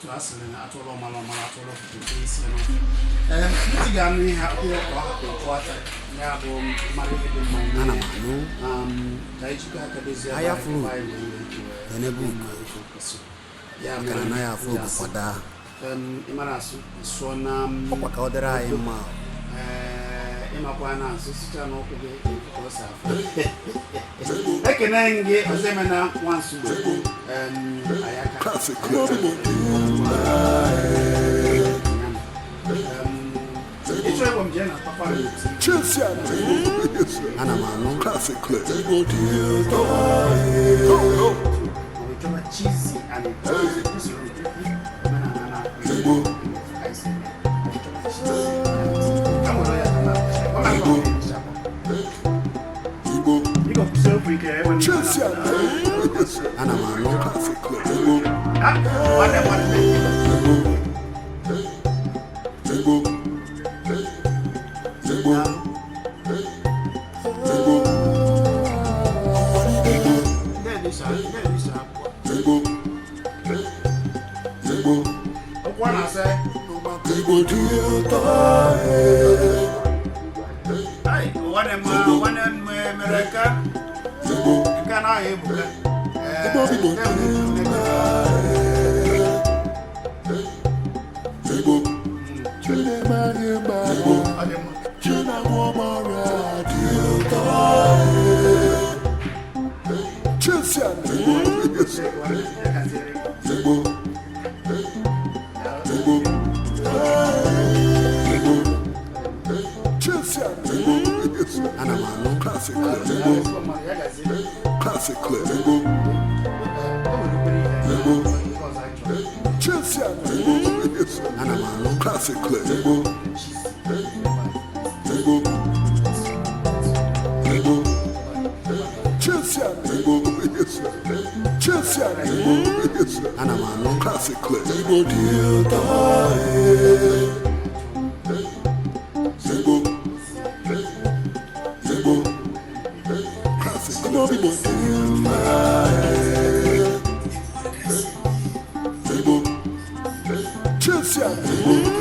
So a sịrị na atụrụ ọmara ọmara atụrụ nke isi ya n'ọfịa. Ee, ntị ga-anụ ihe akwụkwọ ka ọ hapụ ofu aka ya bụ mara ihe dị mma ime. Ana m anụ. Ka anyị jikọọ aka dozie ebe Ahịa anyị furu ebe anyị nwere ike wee dị n'ebe dị ugo. mma dịka o kwesịrị. Ya Maka mere na anaghị afụ m ji ogu asị, kwada. Ị mara asụ, sụọ na Ọkwa ka ọ dịrị anyị mma. Ee, ịmakwa na asụ sichaa n'ụkwụ gị ka o si afụ. Ekene m gị Ọzọemena Nwansugbe. Ayaka. Classic Clip. Ịchọ ịgwa m jee na Papa TV. Chesiano. Ana m anụ. Classic Clip. Maọbụ ịchọba Chizzy and usoro omenala na-akpụ Igbo ka anyị si eme. Ịchọba Chizzy and ka m were ya ka ọ na-akpọ m ịchapụ. Igbo. Biko kwụsị okwu ike enwe m. Chesiano. Ana m anụ. Classic Clip. Ah, nwanne m, nwanne. Igbo. Igbo. Igbo. Ndị a na-eso, ndị a na-eso akwụkwọ. Igbo. Igbo. Okwu a na-asị. Igbo dị ụtọ. Ai, nwanne m, nwanne m mere nke Igbo. nke a na-ahụ ebuka. Ee, Igbo Igbo ndị a na-ekwu. Igbo. Chineme anyị mma. Igbo. Ọ dị mma. Chinagwọ ọrịa dị ụtọ. Chesiano. Ya gaziere gị. Igbo. Igbo. Igbo. Chesiano. Igbo. Ana m anụ. Classic Clip. Igbo. Ezigbo mmadụ, ya gaziere. Classic Clip. Igbo. O nwere obere ihe ihe ọzọ anyị chọrọ. Chesiano. Igbo. Ana m anụ. Classic Clip. Igbo. Chizzy. Igbo. Igbo. Chesiano. Igbo. Chesiano. Igbo. Ana m anụ. Classic Clip. Igbo dị ụtọ. Igbo. Igbo. Classic Clip. Igbo dị mma. Igbo. Chesiano. Igbo.